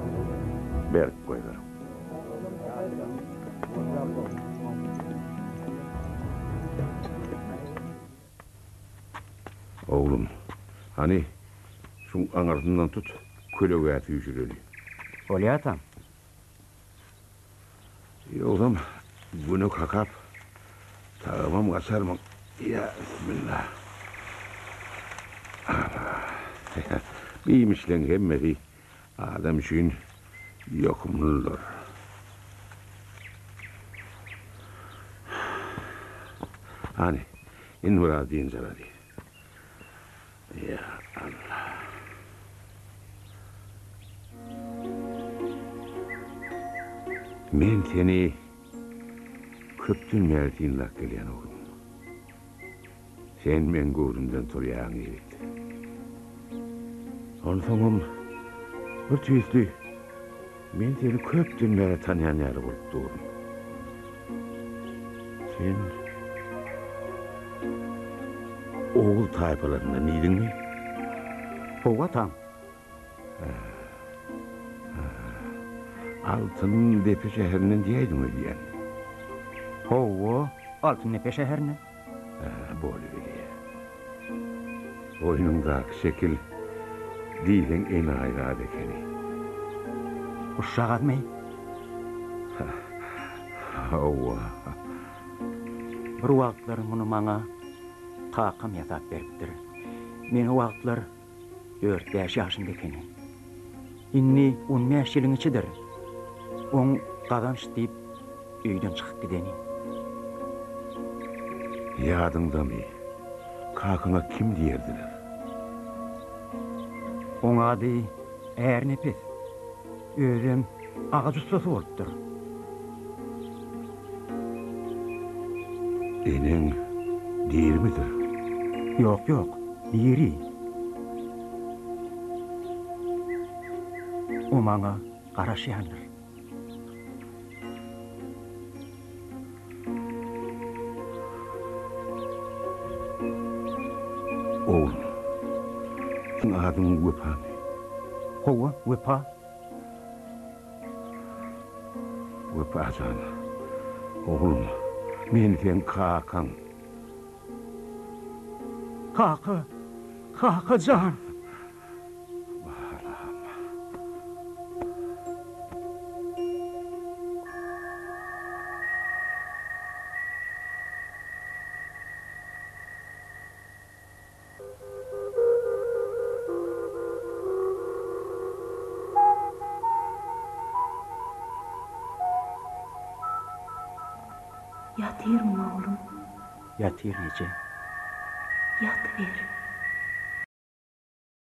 Berk goýberiň. Oglum, hany, şuň aňyrsyndan tut, kölegä süýşüreli. Bolýa, atam. Ýogsam güne kakap, tagamam gaçarmyň. Ýa, bismilla. Ana, iýmişleň hemmesi Adam üçin ýokumlydyr. Hany, indi biraz dynç alaly. Ýa Alla. Men seni köpden bäri synlap gelýän oglum. Sen meň göwnümden turýaň ýigit. Onsoňam bir tüýsli men seni köpden bäri tanýan ýaly bolup durun. Sen oguz taýpalaryndan diýdiňmi? Hawa, atam. Altyn depe şäherinden diýäýdiň öýdýän. Hawa, Altyn depe şäherinden. Bolubilýä. Boýnuňdaky şekil diýseň enaýy zat ekeni. Guşjagazmy? Hawa. Bir wagtlar muny maňa kakam ýasap beripdir. Men o wagtlar Dört-bäş ýaşynda ekeni. Indi on bäş ýylyň içidir, oň gazanç diýip öýden çykyp gideni. Ýadyňdamy? Kakaňa kim diýerdiler? Oň ady Ärnepes. Özem agaç ussasy bolupdyr. Eneň dirimidir? Ýok, ýok, diri. O maňa garaşýandyr. Ogul, seň adyň Wepamy? Hawa, Wepa. Wepa jan, oglum, men seň kakaň. Kaka, kaka jan! Balam. Ýatyrmyň oglum? Ýatyryn eje. Ýatyber.